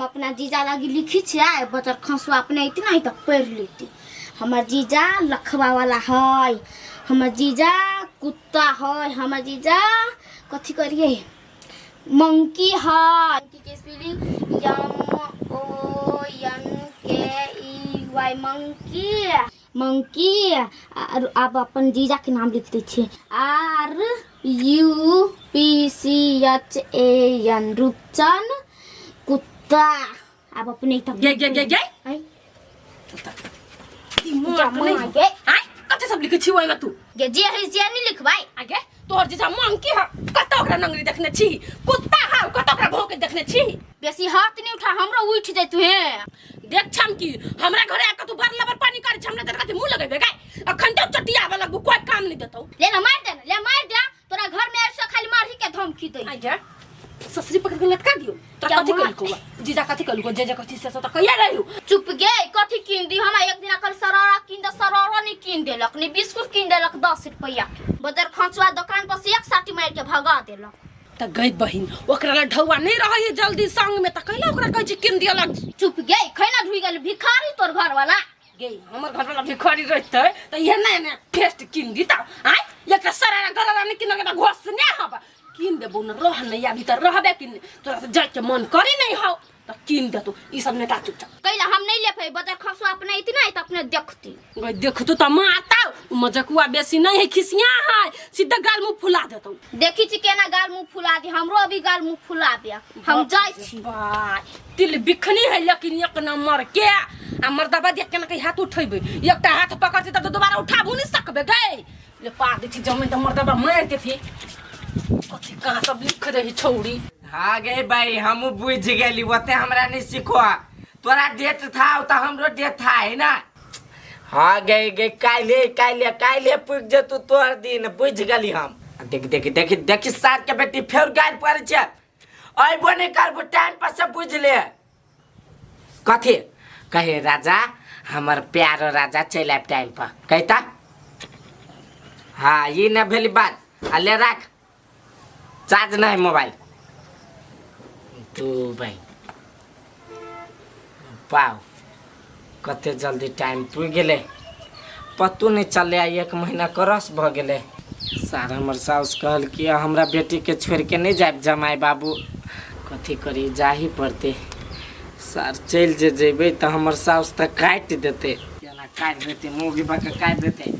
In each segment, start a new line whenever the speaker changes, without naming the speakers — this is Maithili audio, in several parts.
अपना जीजा लागी लिखी छियै बचर खसुआ अपने इतना ही तक पढ़ लेती। हमर जीजा लखवा वाला है, हमर जीजा कुत्ता है, हमर जीजा कथी करिए मंकी है। मंकी के spelling M O N K E Y, monkey monkey. और अब अपन जीजा के नाम लिख दै छियै R U P C H A N, Rupchan कुत्ता। आब अपने तक
गे गे गे गे
आइ
दिमाग नहीं
जमा गे।
आय कते सब लिखै छी ओहिमे तू?
गे जे है से नहीं लिखबै।
आगे तोहर जीजा मंकी ह, कत ओकरा नंगरी देखने छी? कुत्ता ह, कत ओकरा भौंके देखने छी?
बेसी हाथ नहीं उठा, हमरो उठ जैतु हे।
देख छम की हमरा घरे आके तू बर लबर पानी कर हमरा तोरा कथी मुंह लगेबे गाय? अखन तो चटियाबे लगबू, कोई काम नहीं देतौ।
ले ना मार दे ना, ले मार दे, तोरा घर में ऐसे खाली मारही के धमकी दे।
आगे ससरी पकड़ के लटका दियो तोरा।
क्या
कथी
मार?
कहलको जीजा? कथी कहलको जे जे कथी से तो कहिया रहियो।
चुप गे, कथी किन दी हमरा? एक दिन कल सरारा किन दे, सरारा नहीं किन देलक, नहीं बिस्कुट किन देलक 10 रुपया के। बदर खंचुआ दुकान पर से एक साटी मार के भगा देलक।
त गई बहिन, ओकरा ला ढौआ नहीं रहे जल्दी संग में त कैला ओकरा कहै छी किन दिया लग।
चुप गे, खैना ढुई गेल भिखारी तोर घर वाला।
गे हमर घर वाला भिखारी रहते त इहे नया नया टेस्ट किन दी त आय एकटा सरारा गरारा नहीं किन के घोस ने हब किन देबो न रह नहीं अभी त रहबे किन तोरा से जाय के मन करे नहीं हो त किन देतो ई सब नेता चुपचाप।
कैला हम नहीं ले पाई बदर खसुआ अपने इतना है त अपने देखती।
गई देखतो त मारता, मजकुआ बेसी नहीं है, खिसिया है, सीधा गाल मुंह फुला देतो।
देखी छी केना गाल मुंह फुला दी, हमरो अभी गाल मुंह फुला दे, हम जाय छी।
बाय तिल बिखनी है लेकिन एक नंबर के आ मर्दबा देख केना के हाथ उठेबे, एकटा हाथ पकड़ते तब तो दोबारा उठाबू नहीं सकबे। गए ले पा देखी जमीन त मर्दबा मार देथी। कथी कहाँ सब लिख रही छौड़ी।
हाँ गे भाई, हम बुझ गेली, ओते हमरा नहीं सिखो। तोरा डेट था त हमरो डेट था है ना। हाँ गे गे काल्हे काल्हे काल्हे पुग जेतु तोहर दिन, बुझ गेली हम। देख देख देख देख सार के बेटी फेर गारि पड़ै छै। अयबो नहीं करबो टाइम पर से, बुझ ले। कथी कहे राजा, हमर प्यारो राजा चलि आयब टाइम पर कहता। हाँ ई न भेली बात। आ ले राख, चार्ज नहीं मोबाइल तू भाई। पाओ कते जल्दी टाइम पुरि गेलै, पतो नहि चललै। आ एक महीना क्रॉस भऽ गेलै। सार हमर साउस कहल कि हमरा बेटीके छोड़िके नहि जायब जमाइ बाबू। कथी करी, जाही पड़तै सार। चलि जे जेबै तऽ हमर साउस तऽ काटि देतै। केना काटि देतै? मौगी भऽ कऽ काटि देतै।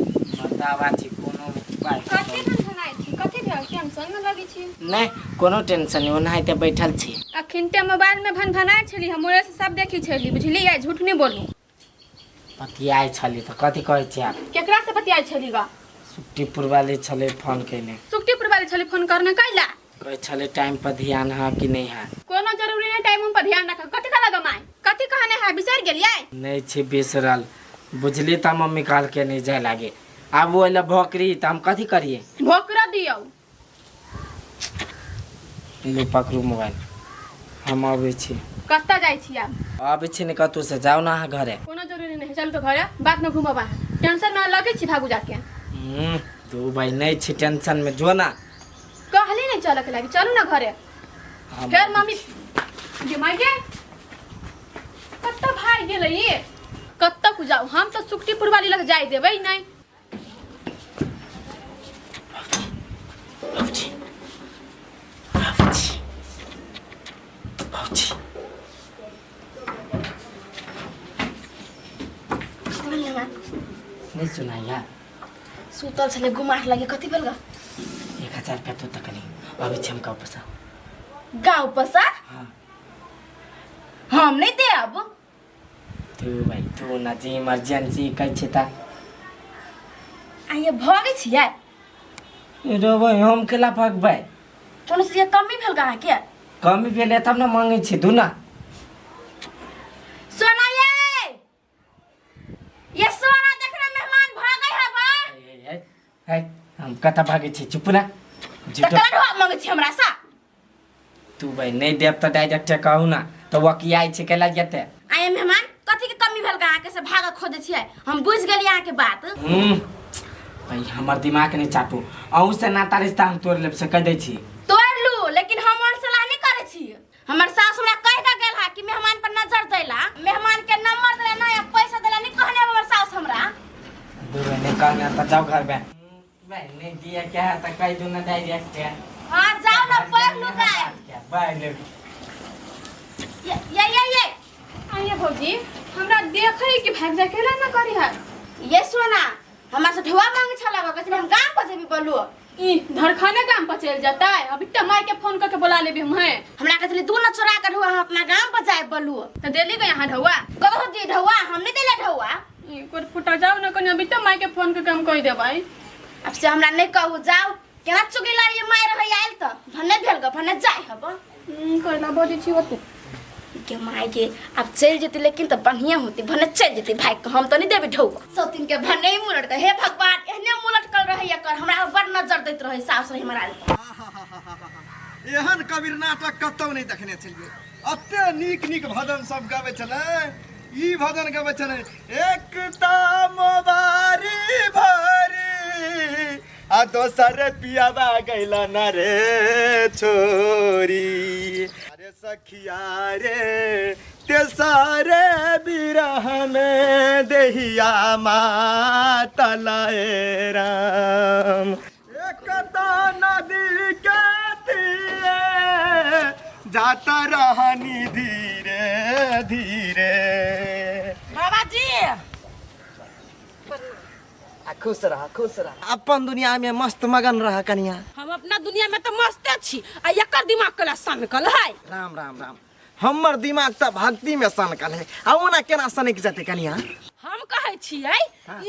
मर्दाबा छी, कोनो उपाय
कथी ढनढनाइ छी? कथी भेल? टेंशन में लगै छी?
नहि, कोनो टेंशन नहि, ओनाहिते बैठल छी।
अखिनते मोबाइल में भनभनाइ छली, हमरे से सब देखी छली, बुझलियै? झूठ नहि बोलू।
बतियाइ छली तऽ कथी कहै छी आप?
केकरा से बतियाइ छली गा?
सुट्टीपुर वाली छलै फोन केने।
सुखटीपुर वाली छली फोन करने? कैला?
कहै छलै टाइम पर ध्यान है कि नहि है।
कोनो जरूरी नहीं टाइम पर ध्यान रख। कथी कहला गा माय? कथी कहने है, बिसरि गेलियै?
नहि छी बिसरल, बुझली तऽ मम्मी कहलकै नहि जाय लागे। आब ओहि लए भोकरी तऽ हम कथी करियै?
भोकरा दियौ।
लू पकड़ू मोबाइल, हम अबै छी।
कतऽ जाइ छी आब?
अबै छी ने कतहु से, जाउ ने अहाँ घरे।
कोनो जरूरी नहीं, चलू तो घरे, बाद में घूमब अहाँ। टेंशन में लगै छी, भागू जाके।
तू भाई नहीं छी टेंशन में, जो ना।
कहली नहीं चलऽ के लागी, चलू ना घरे।
हम
फेर मम्मी गे माय गे, कतऽ भाग गेलै ई? कतऽ को जाउ? हम तऽ सुखटीपुर वाली लग जाय देबै नहीं।
भौजी भौजी भौजी। नहीं सुनाइया?
सुतल छलै, गुमार लगे। कथी भेल गा?
1000 रुपया तो तकनी अभी छी हम पैसा।
गाँव पैसा?
हाँ।
हम नहीं देब।
तू भाई तू ना जी इमरजेंसी कहै छी तऽ।
आइए भगै छियै?
रो भाई, हम केला भगबै?
कोनो चीजके कमी भेल का अहाँके?
कमी भेलै तब ने मांगै छी, दू ना।
सोना ये ये सोना, देखना मेहमान भागै है बा।
हे हे, हम कतऽ भागै छी? चुप ना।
तऽ
झूठो
केला ढोआ मांगै छी हमरा सा?
तू भाई नहीं देब तऽ डायरेक्ट कहू ना तऽ वकियाइ छै केला जेतै।
आइए मेहमान, कथी के कमी भेल का अहाँके से भागऽ खोजै छियै? हम बुझि गेलियै अहाँके बात।
भाई हमर दिमाग नहीं चाटू, अहूँ से नाता रिश्ता हम तोड़ लेब से कह दै छी।
तोड़ लू, लेकिन हम और सलाह नहीं करै छी। हमर सास हमरा कहि कऽ गेल है कि कि मेहमान पर नजर देला मेहमान के नंबर देला ना या पैसा देला नहीं कहने हमर सास हमरा
दू बहने कहना तो जाओ घर में बहने दिया क्या है तो कह दू ना डायरेक्ट है
हां जाओ ना पढ़ लू जाए
पढ़ लू
ये ये ये ये
आइए भौजी हमरा देखै कि भाग जाय केला ना करी है
ये सोना हमरा से ढुआ मांगे छला कहै हम गाम पर जेबी बोलू
ई धरखाने काम पर चल जाता है अभी त माई के फोन करके बुला लेबी हम हैं
हमरा कहै दू न चोरा के ढुआ हम अपना गाम पर जाए बोलू
तो देली गई यहाँ ढौआ
कहो दी ढुआ हम नहीं देले ढुआ
ई कोर फुटा जाओ ना कनी अभी त माई के फोन करके हम कह देबै
अब से हमरा नहीं कहू जाओ केना चुगली लाड़ी मार रही आयल त भने भेल ग भने जाय हब
करना बजै छी ओते
के माय के अब चल जेती लेकिन त बढ़िया होती भने चल जेती भाई के हम त नहीं देबी ढौआ सौतीन के भने ही मुलट के हे भगवान एहने मुलट कल रही कर हमरा बड़ नजर दैत रहे सास रही हमरा
एहन कबीर नाटक कतौ नहि देखने छलियै एते नीक नीक भजन सब गाबै छलै ई भजन गाबै छलै एकता मोबारी भरी आ दोसर पियाबा गैला न रे छोरी अरे सखिया रे तेसरे बिरह में देहिया मातलाए राम एकता नदी के तीरे जाता रहनी धीरे धीरे
बाबाजी
आ खुश रह खुश रह अपन दुनिया में मस्त मगन रह कनिया
हम अपना दुनिया में तो मस्ते छी आ एकर दिमाग कला सनकल है
राम राम राम हमर दिमाग तऽ भक्ति में सनकल है आ ओना केना सनकि जेतै कनिया
हम कहै छियै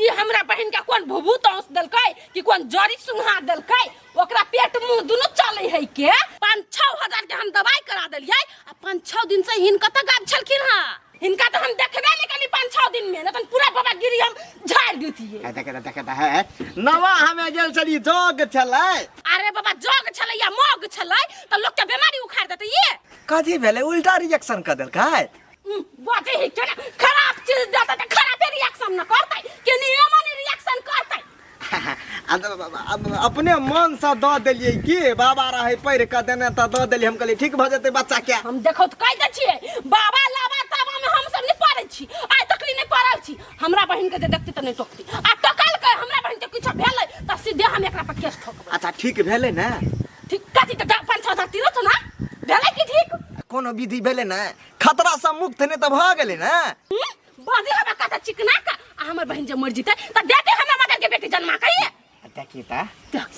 ई हमरा बहिन के कोन भूभूत औंस देलकै कि कोन जड़ी सुंघा देलकै ओकरा पेट मुंह दुनू चलै है के 5-6 हजार के हम दवाई करा देलियै आ 5-6 दिन से हिनका तऽ गायब छलखिन हँ हिनका तऽ हम देखबे नहि केली 5-6 दिन में नहि तऽ पूरा बाबागिरी हम झाड़ि दितियै
देखे देखे है नवा हमे गेल छली जग छलै
अरे बाबा जग छलै या मग छलै तऽ लोक के बीमारी उखाड़ देतै ये
कथी भेलै उल्टा रिएक्शन कऽ देलकै
बजे ही के ना खराब चीज देतै तऽ खराबे रिएक्शन न करतै कि नियमन रिएक्शन करतै
अपने मनसँ दऽ देलियै की बाबा रहै पढ़ि कऽ देने तऽ दऽ देलियै हम कहलियै ठीक भऽ जेतै बच्चाके
हम देखो तऽ कहि दै छियै बाबा लाबा ताबा में हम सब नहीं पड़ै छी आइ तक नहीं पड़ल छी हमरा बहिन के जे देखती तऽ नहीं टोकती आ टोकलकै हमरा बहिन के किछो भेलै तऽ सीधे हम एकरा पर केस ठोकबै
अच्छा ठीक भेलै ने
ठीक कथी तऽ 5-6 हजार तिरत ना भेलै कि ठीक
कोनो विधि भेलै ने खतरासँ मुक्त नहि तऽ भऽ गेलै ने
बाजे हमरा कता चिकना का आ हमर बहिन जे मर जितै तऽ देते हमरा मदर के बेटी जन्मा के ये
देखी तऽ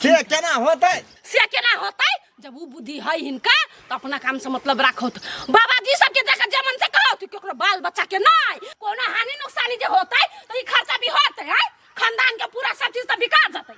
से केना होतै
से केना होतै जब उ बुद्धि है हिनका तऽ अपना काम से मतलब राखत बाबा जी सबके जाके जे मन से कहत कि केकरो बाल बच्चा के नहीं कोनो हानि नुकसानी जे होतै तऽ ई खर्चा भी होतै है खानदान के पूरा सब चीज तऽ बिका जतै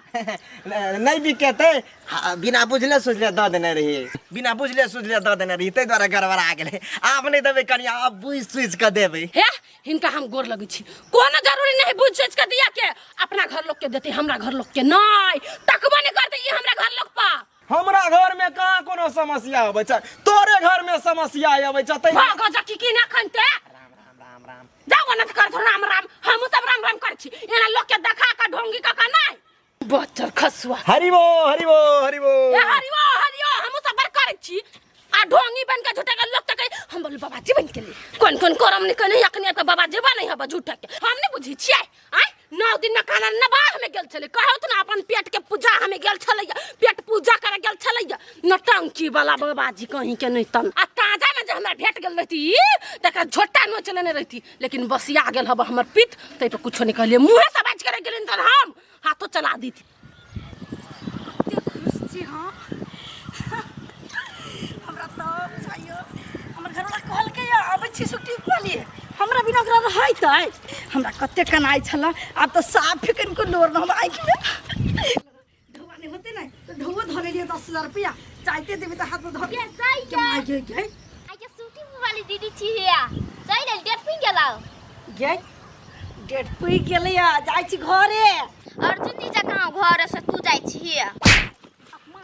नहि बिकेतै हाँ, बिना बुझले सुझले दऽ देने रहियै बिना बुझले सुझले दऽ देने रहियै ताहि दुआरे गड़बड़ा गेलै आब नहि देबै कनिया आब बुझि सुझि कऽ देबै
हे हिनका हम गोर लगै छी कोनो जरूरी नहीं बुझ सोच के दिया के अपना घर लोग के देते हमरा घर लोग के नहीं तकबो नहीं करते ई हमरा घर लोग पा
हमरा घर में कहाँ कोनो समस्या अबै छै तोरे घर में समस्या अबै छै तै
भागो जा की की ना खनते
राम राम राम राम
जाओ ना कर राम राम हम सब राम राम कर छी एना लोग के देखा का ढोंगी का का नहीं बच्चर खसुआ
हरिबो हरिबो हरिबो
ए हरिओ हरिओ हम सब बड़ करै छी आ ढोंगी बन के झूठा के लोग तक हम बोले बाबा जी बन के लिए कौन कौन करम नहीं कने अखनी के बाबा जी बने हबा झूठा के हम नहीं बुझी छियै आय 9 दिन न खाना न बाह में गेल छलै कहत ना अपन पेट के पूजा हमें गेल छलै पेट पूजा करे गेल छलै नौटंकी वाला बाबा जी कहीं के नहीं तन आ ताजा में जे हमरा भेट गेल रहती तकरा झोटा नोच लेने रहती लेकिन बसिया गेल हब हमर पित तै पर कुछो नहीं कहलियै मुँहे से बाज करे गेलिन तन हम हाथो चला दीथी
कते खुश छी हम हमरा तऽ बुझाइयो हमर घरवाला कहलकै यऽ अबै छी सुट्टी लिए हमरा बिना ओकरा रहैतै हमरा कते कनाइ छल आब तऽ साफ कनिको लोर न हमरा आँखिमे ढौआ नहि होतै ने तऽ ढौओ धऽ लेलियै 10,000 रुपैआ चाहते देबै तऽ हाथमे धऽ
ये जाइए।
के माय गे गे
आइ सूटी वाली दीदी छी हिया चल आयल डेट पुनि गेलौ
गे डेट पुगि गेलैया जाइ छी घरे
अर्जुन जीजा कहाँ घर से तू जाइ छी हिया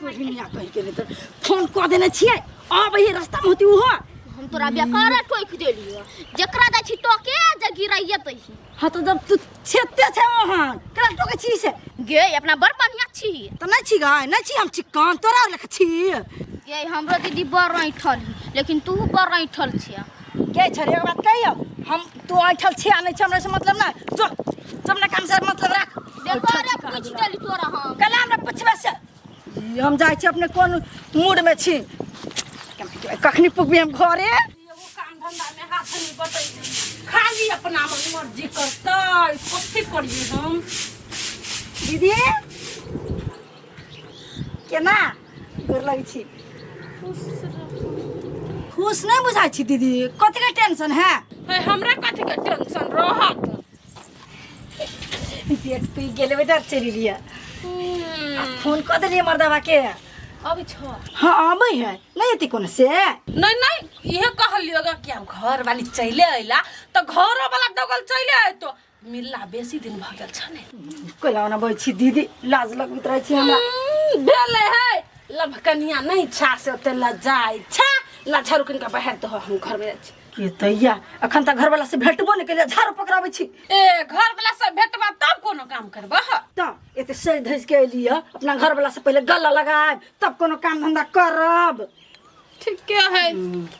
तोहिनिया कहि के नहि तऽ फोन कऽ देने छियै अबै है रास्तामे होती ओहो
हम तोरा बेकार टोकि देलियो जेकरा जाइ छी टोके जे गिराइए तही
हाँ तो जब तू छेते छै वहाँ केना टोके छी से
गे अपना बड़ बढ़िया छी
तऽ नहि छी गाय नहि छी हम चिक्कन तोरा लेखा छी
गे हमरो दीदी बड़ ऐठल ही लेकिन तू बड़ ऐठल छिया
के छरे एक बात कहियो हम तू ऐठल छी आ नहीं छी हमरा से मतलब ना जो जो अपना काम से मतलब राख।
देखो रे पूछ देली तोरा हम।
कल हमरा पुछबे से ई हम जाइ छी अपने कोन मूड में छी कखनी पुगबी हम घरे।
एगो काम धंधा में हाथ नहीं बटै खाली अपना मन मर्जी करतै कथी करियै हम।
दीदी केना गोर लगै छी? खुश नहीं बुझाइ छी दीदी कथी के टेंशन है?
हे हमरा कथी के टेंशन रहत?
पेट पी गेले बेटा चलि लिया फोन कऽ देलियै मर्दबा के।
अबै छौ?
हाँ आबै है नहीं एती कोनो से।
नहीं नहीं इहे कहलियो ग कि हम घर वाली चले अइला त घरो वाला डगल चले अइतो मिलला बेसी दिन भ गेल छ ने।
कोला ओना बजै छी दीदी लाज लगबैत रहै छी हमरा।
भेलै है लभ कनिया नहीं छा से ओते लजाइ छा ला झाड़ू किनका बाहर दहो हम घर में जाइ छी।
के तैया अखन तक घरवाला से भेटबो नहीं केलियै झाड़ू पकड़ाबै छी।
ए घर वाला से भेटबा तब कोनो काम करबह?
त एते सज धज के एली है अपना घरवाला से पहले गला लगायब तब कोनो काम धंधा करब।
ठीक है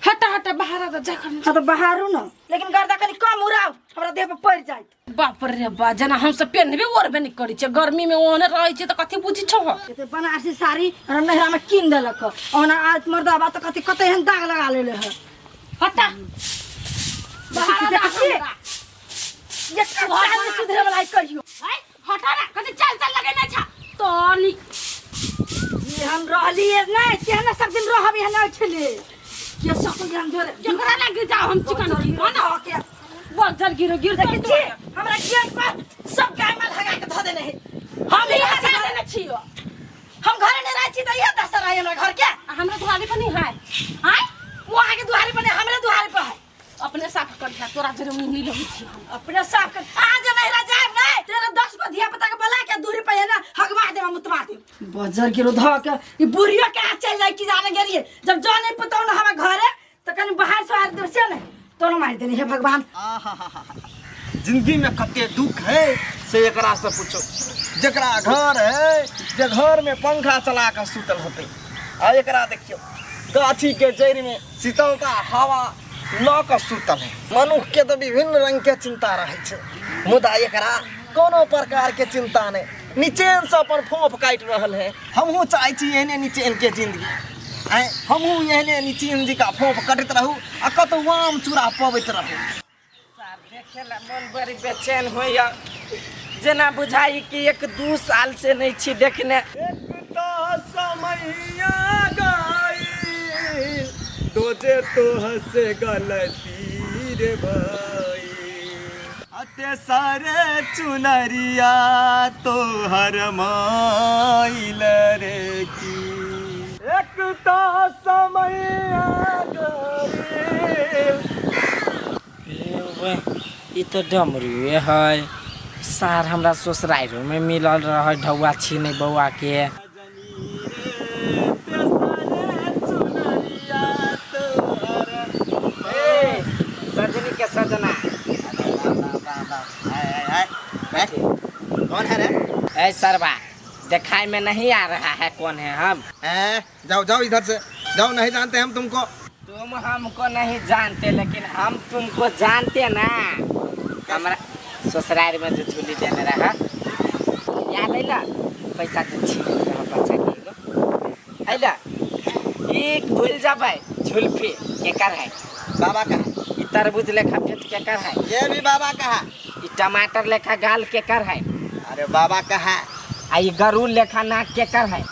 हटा हटा बाहर आ जा घर में।
हाँ तो बाहर न लेकिन गर्दा कनी कम उड़ाओ हमरा देह पर पड़ जाइत।
बाप रे बा जना हम सब पेनबे ओढ़बे नहीं करै छियै गर्मी में ओहने रहै छियै त कथी बुझी छौ?
एते बनारसी साड़ी हमरा नैहरा में कीन देलक ओना आज मर्दाबा त कथी कते एहन दाग लगा लेले है।
हटा बाहर आ जा हमरा।
ये चाल में सुधरे वाला कहियो।
है हटा ना कथी चाल चाल लगेने छा तनी।
ये हम रहली नहीं तेहन सब दिन रहब एहन नहीं छले के सब हम जोरे
केकरा लागी जाओ हम चिकन की ना
के
बजर गिरो गिर
देखै छी हमरा गेट पर सब गाय माल हगा के धऽ देने है।
हम ही हगा देने छियो।
हम घरे नहीं रहै छी त इहे दशा रहै हमरा घर के।
हमरा दुआरी पर नहीं है
आय वो आगे दुआरी पर नहीं हमरे दुआरी पर है।
अपने साफ कर दिया तोरा जरे मुंह नहीं लगै छी हम।
अपने साफ कर आज नहीं रह जाए नहीं तेरा 10 को धिया पुता के बोला के दूरी पर है ना हगवा देवा मुतवा दे बजर गिरो ध के ई बुढ़िया के हाथ चल जाए की जाने गेलिए जब जो नहीं पता ना हमरा घरे त कनी बाहर से आर देव से ने तोनो मार देनी हे भगवान।
जिंदगी में कते दुख है से एकरा से पूछो जकरा घर है जे घर में पंखा चला के सुतल होते आ एकरा देखियो गाछी के जड़ में शीतलता हवा ल के सुतल है। मनुख के तो विभिन्न रंग के चिंता रहै छै मुदा एकरा कोनो प्रकार के चिंता नहीं निचैन से अपन फोप काटि रहल है। हमहूँ चाहै छी एहने निचैन के जिंदगी आँय हमहूँ एहने निचैन जी का फोप कटैत रहू आ कतौ आम चूड़ा पबैत रहू।
देखे ला मन बड़ी बेचैन होइया जेना बुझाई कि 1-2 साल से नहीं छी देखने।
समैया गाई दोजे तोह से गलती रे भाई अते सारे चुनरिया तोहर माइल रे की एक तो समैया गाई।
ई तो डमरुए है सार हमरा ससुराइरो में मिलल रहे ढौआ छी नहीं बौआ के। सजनी के सजना
कौन है रे?
ए सरवा दिखाई में नहीं आ रहा है कौन है हम।
जाओ जाओ इधर से जाओ नहीं जानते हम तुमको।
तुम हमको नहीं जानते लेकिन हम तुमको जानते ना। हमारा ससुराल में जो झूली देने रहा याद है ना पैसा जो छीन रहा बच्चा के है ना एक भूल जाबे झुल्फी केकर है?
बाबा का।
ई तरबूज लेखा पेट केकर है?
ये भी बाबा का है।
ई टमाटर लेखा गाल केकर है?
अरे बाबा का है।
आ ई गरुड़ लेखा नाक केकर है?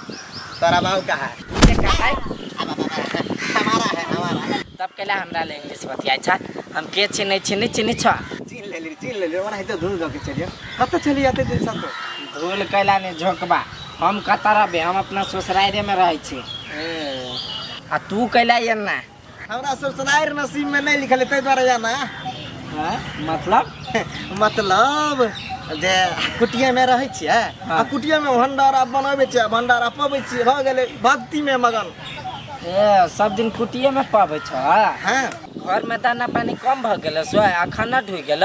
तोरा बाबू का है।
केकर है?
हमारा है हमारा।
तब केला हमरा ले इंग्लिश बतियाइ छ हम के छी नहीं छी नहीं चिन्है छ?
चिन्ह लेली चिन्ह लेली ओना हेतै धूल दऽ के चलियो कतऽ चली जाते दिन सब तो
धूल कैला नहीं झोंकबा हम कतऽ रहबे हम अपना ससुराइरे में रहै छी आ तू कैला एना?
हमरा ससुराइर नसीब में नहीं लिखल है ताहि दुआरे जाना।
हाँ मतलब?
मतलब जे कुटिया में रहै छियै आ कुटिया में भंडारा बनबै छियै भंडारा पबै छियै भऽ गेलै भक्ति में मगन।
ए सब दिन कुटिये में पबै छ?
हाँ।
घर में दाना पानी कम भ गेल सो आ खाना ढुइ गेल?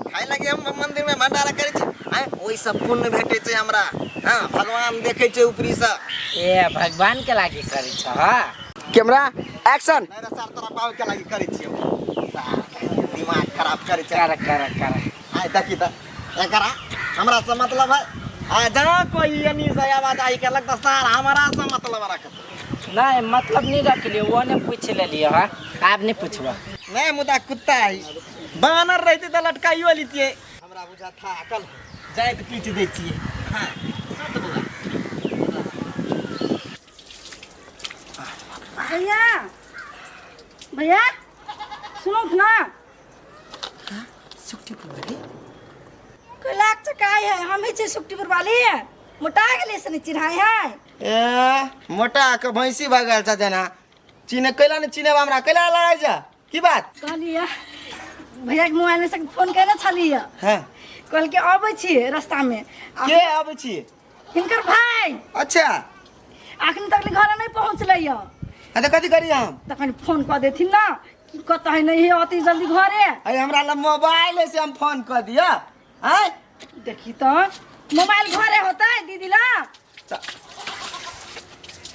खाय लगे हम मंदिर में भंडारा करै छी ओहि सब पुण्य भेटै छै हमरा। हाँ भगवान देखै छै ऊपरी से।
ए भगवान के लागी करै छ?
Camera action.
नहीं रे सर, तोरा पाव के लागी करै छियौ। दिमाग खराब करै छै।
कर कर कर।
आइ देखी त एकरा हमरा से मतलब है। आ जहाँ कोई एनी से आवाज आई के लगता सर हमरा से मतलब रखत।
नहीं मतलब नहीं रख लियो, वो ने पूछ ले लियो। हाँ आप नहीं पूछबा।
नहीं मुदा कुत्ता है, बानर रहते त लटकाइयो लितिए।
हमरा बुझा था अकल जाइत पीट दै छियै। हां सुत बौआ।
भैया भैया सुनो ना।
सुखटीपुर वाली
कैलाक चकाई है, हम ही छी सुखटीपुर वाली। मोटा गेलै से नहीं चिन्हाई है।
ए मोटा के भैंसी भगल छ जना चिने कैला ने चिने हमरा कैला लड़ाई छ की बात?
कहलियै भैया के मोबाइल में से फोन केने छलियै।
हां
कहल के अबै छी रास्ता में।
के अबै छी?
हिनकर भाई।
अच्छा
अखन तक घर नहीं पहुंचलै य।
अच्छा कथी करी हम?
तखन फोन कऽ देथिन ना कि कतऽ है नहीं है अति जल्दी घरे।
अरे हमरा लग मोबाइल है से हम फोन कऽ दिअ। आँय
देखी तो मोबाइल घरे होता है दीदी ला।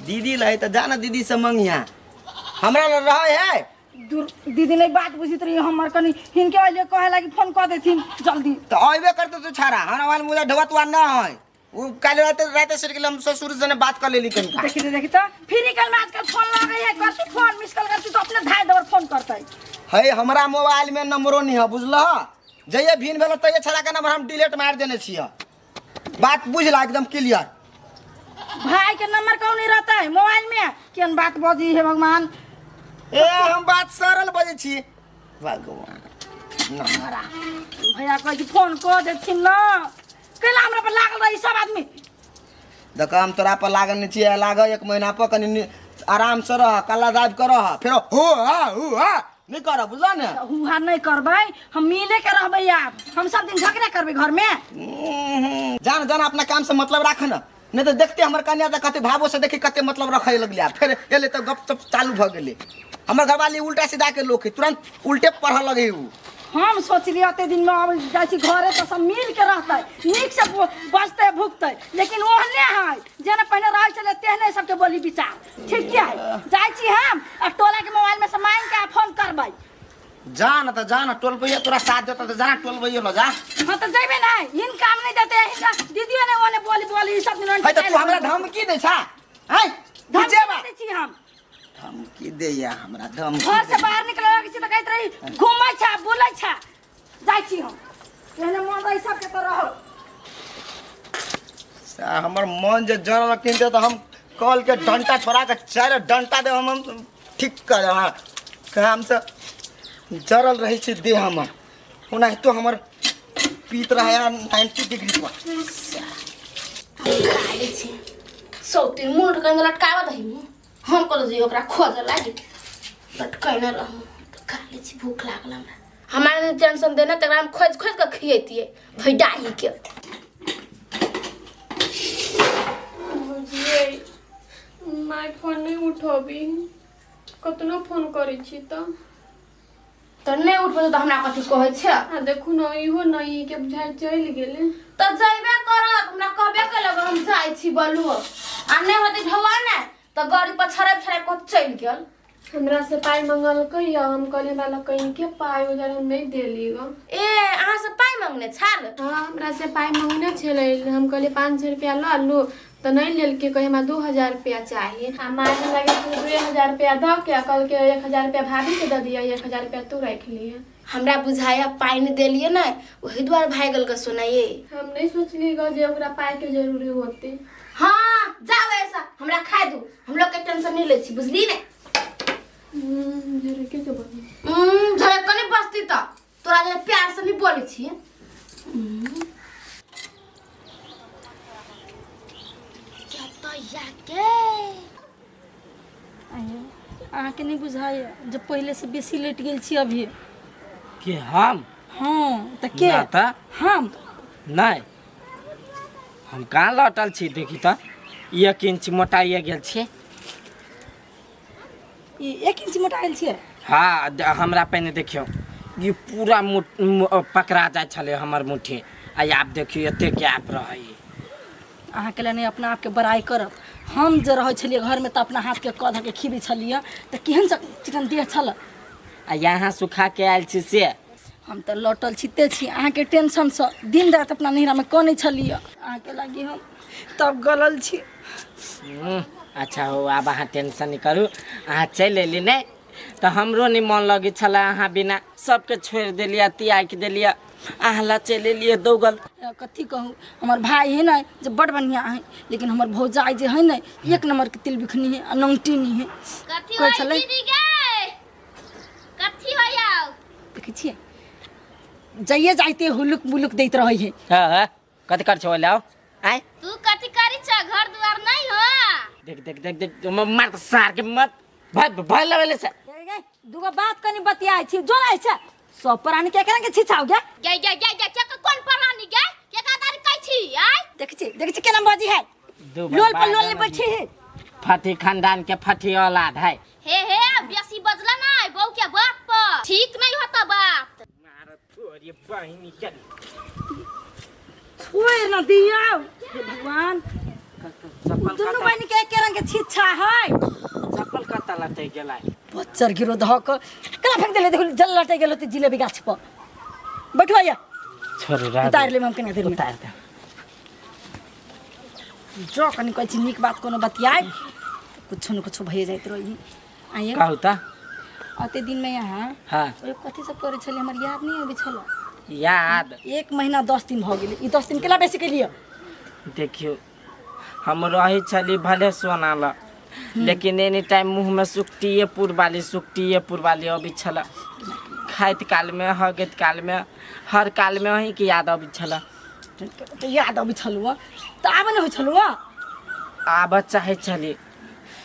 दीदी ला है तो जाना दीदी से मंगिया, हमरा लग रहे है।
दूर दीदी नहीं बात बुझित रही हमर, कनी हिनके अइले कहे लागी फोन कऽ देथिन जल्दी।
तो अइबे करते तू छाड़ा, हमरा मोबाइल मुझे ढोवा तुआ ना है। वो काल रात रात से हम ससुर से बात कर लेली कनिका।
देखी देखी तो फ्री कल में आजकल फोन लगे है, करती फोन मिस कॉल करती तो अपने धाय दबर फोन करतै।
है हमरा मोबाइल में नंबरो नहीं है बुझलह, जइए भिन भेल तइए छड़ा के नंबर हम डिलीट मार देने छियै। बात बुझला एकदम क्लियर।
भाई के नंबर कौन नहीं रहता है मोबाइल में, केन बात बजी है भगवान।
ए हम बात सरल बजै छी भगवान नंबर।
भैया कहै छी फोन कऽ देथिन ना, कैला हमरा पर लागल रही सब आदमी।
देख हम तोरा पर लागल नहीं छियै, लागल एक महीना पर कनी आराम से रह, कल्ला दाबि के रह, फेरो हो हा हु हा नहीं करब बुझल ने।
हु हा नहीं करबै, हम मिले के रहबै आब, हम सब दिन झगड़ा करबै घर में।
जान जान अपना काम से मतलब राख न, नहीं तो देखते हमर कन्या त कते भावो से देखी कते मतलब रखे लगलिया। फेर एले त गप सप चालू भ गेलै। हमर घरवाली उल्टा सीधा के लोक है, तुरंत उल्टे पढ़ लगे उ।
हम सोचलियै अते दिन में अब जाइ छी घरे तो सब मिल के रहतै, नीक से बजतै भुकतै, लेकिन ओहने है जेना पहिने रहै छलै तेहने सबके बोली विचार। ठीक है जाइ छी हम आ टोला के मोबाइल में से मांगि के फोन करबै।
जा न त जा न टोल भैया तोरा साथ देता त जा टोल भैया ल जा।
हां त जइबे नै, हिन काम नहीं देते, हिनका दीदियो ने ओने बोली बोली सब दिन।
है त तू हमरा धमकी दै छा? हैं
धमकी दै छी हम?
धमकी दैया हमरा धमकी।
घर से बाहर निकले लगे छी त कहैत रही घुमै छा बोलै छा। जाइ छी हम, एहने मन रही सबके त रहो।
सा हमर मन जे जरल रखिन त हम कल के डंटा छोड़ा के चार डंटा दे हम ठीक कर। हां काम से जरल रहे छै देह हमर, ओनाहितो हमर पीत रहे 90 डिग्री पर।
खा लै छी सौतीन मुंह लटकाइन लटकाबऽ दही, हम कहलहुँ जे ओकरा खोजऽ लागी लटकैने रहूँ। खा लै छी, भूख लागल हमरा। हमरा नहि टेंशन देने तकरा हम खोजि खोजि कऽ खियैतियै भैडाहीके।
बुझियै my phone नहीं उठबी, कतनो फोन करै छी तऽ
तऽ नहि उठबै तऽ हमरा कथी कहै छै?
आ देखू न इहो नहीं के बुझाइ चलि गेलै।
तऽ जइबे करत, हमरा कहबे केलक हम जाइ छी बलू, आ नहि होतै ढौआ ने तऽ गाड़ी पर छड़ाबि छड़ाबि कऽ चलि गेल।
हमरा से पाइ मंगलकै या हम कहलियै हमरा लग कनिके पाइ उधार हम नहीं देली ग।
ए अहाँ से पाइ मंगने छल?
हाँ हमरा से पाइ मंगने छलै, हम कहलियै 500 रुपया लऽ लू तऽ नहीं लेलकै, कहै हमरा 2000 रुपया चाहिए। आ माय हमरा के 2000 रुपया दऽ के कहलकै 1000 रुपया भाभी के दऽ दिअ, 1000 रुपया तू राखि लिअ।
हमरा बुझाया पाइ नहि देलियै ने ओहि दुआरे भागि गेल सोनाइए।
हम नहीं सोचली ग जे ओकरा पाइ के जरूरी होते।
हाँ जाओ ऐसा हमरा खाय दू, हम लोग के टेंशन नहीं लै छी बुझली ने।
झरके के बनी
झरक के नहीं बसती त तोरा जे प्यार से नहीं बोलै छी।
अहाँके नहीं बुझाइए जब पहले से बेसी लेट गेल छी अभी
के हम?
हाँ त के
ना त
हम
नहीं, हम कहाँ लौटल छी? देखी त 1 इंच मोटाइए गेल छी।
ई 1 इंच मोटाइल छियै?
हाँ हमरा पहिने देखियौ ई पूरा पकड़ा जाइ छलै हमर मुट्ठी, आ आब देखियौ एते गैप रहै।
अहाँके लए नहि अपना आपके बड़ाइ करब। हम जे रहै छलियै घरमे तऽ अपना हाथके कऽ धऽ के खिबै छलियै तऽ केहन चिकन देह छल।
आ यहाँ सुखा के आयल छी से?
हम तऽ लौटल छिते छी अहाँके टेंशनसँ, दिन राति अपना नैहरामे कनै छलियै अहाँके लागि, हम तब गलल छी।
अच्छा हो, आब अहाँ टेंशन नहि करू, अहाँ चलि अयली नहि तऽ हमरो नहि मन लगै छलै अहाँ बिना। सबके छोड़ि देलियै, त्यागि देलियै, अहाँ लए चलि एलियै दौगल।
कथी कहू, हमर भाय है ने जे बड़ बढ़िआँ है, लेकिन हमर भौजाइ जे है ने एक नंबरके तिल बिखनी है आ नौटिनी है।
कथी
कहै
होइ
छलै?
दीदी गे, कथी होइ आउ?
देखै छियै जाइए जाइते हुलुक बुलुक दैत रहै है।
हाँ हाँ, कथी कर छो लाओ आय?
तू कथी करी छ, घर दुआर नहीं हो?
देख देख देख देख, मार त सार के मत भय भय लवेले से।
दूगो बात कनी बतियाइ छी, जो आइ छै सब प्राणी के केना के छिछाउ गे?
गे गे गे गे, के कोन प्राणी गे, के का दारी कहै छी आय?
देखै छी देखै छी केना बजी है, लोल पर लोल नहीं बैठी है।
फटी खानदान के फटी औलाद है।
हे हे, बेसी बजला नहीं बहू के बात पर, ठीक नहीं होता बात।
तोरी बहिनी के
छोड़ न दियौ हे भगवान, दुनू बहिनी के एके रंग के छिच्छा है।
चप्पल कतऽ लटकि गेलै?
बच्चर गिरो धऽ कऽ केना फेंक देले, देखू जल लटकि गेल होतै जिलेबी गाछ पर। बैठू आइया।
छोड़ू, रह
उतारि लेब हम कने देर में।
उतारि दे।
जो कनी कहै छी नीक बात कोनो बतियाइ कुछो न कुछो भइए जाइत रही। आइए
कहू तऽ।
अते दिन में यहाँ
हाँ
ओहि कथी सब करै छलियै हमर याद नहि अबै छल।
याद
1 महीना 10 दिन भऽ गेलै, ई 10 दिन केला बेसी केलियै?
देखियौ हम रहै छली भले सोना ल, लेकिन एनी टाइम मुँहमे सुकटिए पुरवाली सुकटिए पुरवाली अबै छल। खाइत कालमे, हगैत कालमे, हर कालमे अहीँके याद अबै छल।
तऽ याद अबै छलहुँ तऽ आबे नहि होइ छलहुँ?
आबऽ चाहै छली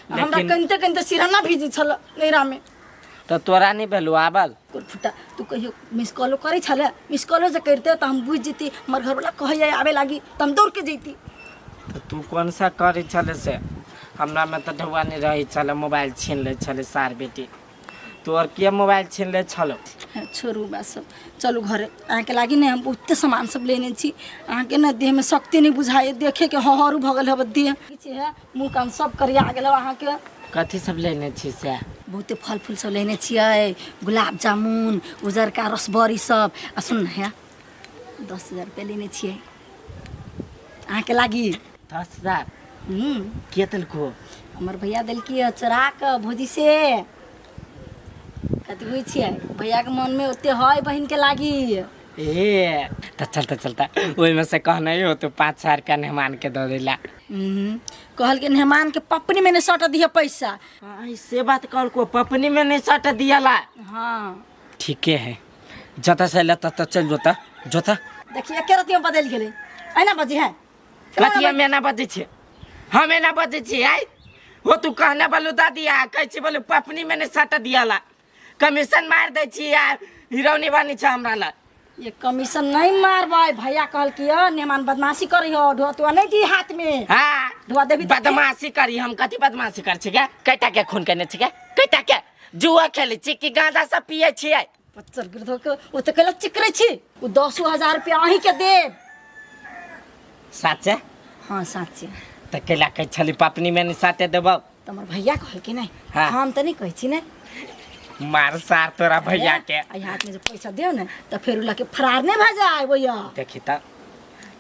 हमरा
लेकिन
कनिते कनिते सिरहना भीजै छल नैहरामे।
तऽ तोरा नहि भेलौ आबल?
फुटा तू कहियो मिस कॉलो करै छले? मिस कॉलो जे करिते तऽ हम बुझि जैती हमर घरवाला कहैया आबे लागी, तऽ हम दौड़ के जैती।
तऽ तू कोन सा करै छले से? हमरामे तऽ ढौआ नहि रहै छलै, मोबाइल छीन लै छलै सार बेटी। तोहर किया मोबाइल छीन लै छलौ?
छोड़ू बात सब, चलू घरे। अहाँके लागी ने हम बहुते सामान सब लेने छी। अहाँके ने देहमे शक्ति नहि बुझाइए, देखेके हहरू भऽ गेल हब देह है, मुँह कान सब करिया गेल हब अहाँके।
कथी सब लेने छी से?
बहुते फल फूल सब लेने छियै, गुलाब जामुन, उजरका रसबरी सब। आ सुन ने, हे 10,000 रुपया लेने छियै अहाँके लागी।
10,000? के देलको?
हमर भैया देलकी चोरा कऽ भौजी से। कथी बुझै छियै, भैयाके मनमे ओते है बहिनके लागी।
ए तऽ चलता चलता ओहिमे से कहने हो तू 5,000 रुपया मेहमान के दऽ देला।
कहलकै मेहमान के पपनी में नहीं सट दिहे पैसा।
से बात कहलको, पपनी में नहीं सट दियला?
हाँ।
ठीके है, जतऽ से लेता ततऽ चल जोता जोता।
देखिए एके रतिमे बदलि गेलै, एना बजी है?
कथी हम एना बजै छियै? हम एना बजै छियै? आइ हो तू कहने बोलू दादी आ कहै छी बोलू पपनी में नहीं सट दियला, कमीशन मार दै छी आ हिरौनी बनी छै हमरा लग।
ये कमीशन नहीं मारबै, भैया कहलकी मेहमान बदमाशी करी हो, ढोआ तोआ नहीं दी हाथ में।
हाँ
ढोआ देबी तऽ
बदमाशी करी? हम कथी बदमाशी कर छी गे? कैटा के खून केने छी गे? कैटा के जुआ खेलै छी कि गांजा सब पियै छियै?
पच्चर गिरधो के ओ तऽ कैला चिकरै छी, ओ 10,000 रुपया अहीं के देब।
साचे?
हाँ साचे।
तऽ कैला कहै छली पपनी में नहीं साटे देबौ?
तऽ हमर भैया कहलकै नहि।
हाँ।
हम तऽ नहि कहै छी ने।
मार सार तोरा भैया के।
एहि हाथ में जे पैसा देव ने तऽ फेर लके फरार नहि भऽ जाय भैया।
देखी तऽ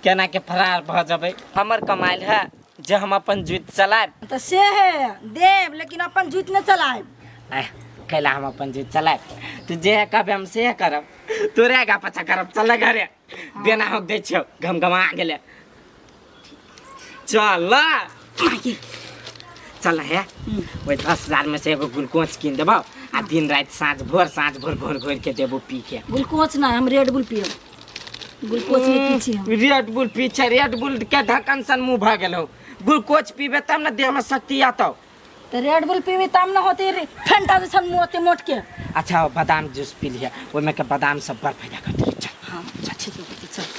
केना के फरार भऽ जेबै, हमर कमाइल है जे हम अपन जुइत चलायब।
तऽ से है देब, लेकिन अपन जुइत नहि चलायब।
आह, कैला हम अपन जुइत चलायब? तू जे कहबे हम से करब, तोरे आगा पाछा करब। चल घरे, बेना होक दै छियौ, घमघमा गेलै। चल चल हे, ओहि 10,000 में से एगो ग्लूकोज कीन देबौ आ दिन राति साँझ भोर साँझ भोर घोर घोर के देबौ पी के।
ग्लूकोज नहि, हम रेड बुल पियब, ग्लूकोज नहि पी छी हम।
रेड बुल पी छै, रेड बुल के ढक्कन सन मुँह भऽ गेलौ। ग्लूकोज पीबे तब ने देह में शक्ति आतौ।
तऽ रेड बुल पीबी तब ने होतै फेंटा जैसन मुँह ओते मोट के।
अच्छा बादाम जूस पी लिहे, ओहिमे के बादाम सब बड़ फायदा करतै। चल।
हाँ ठीक है, चल।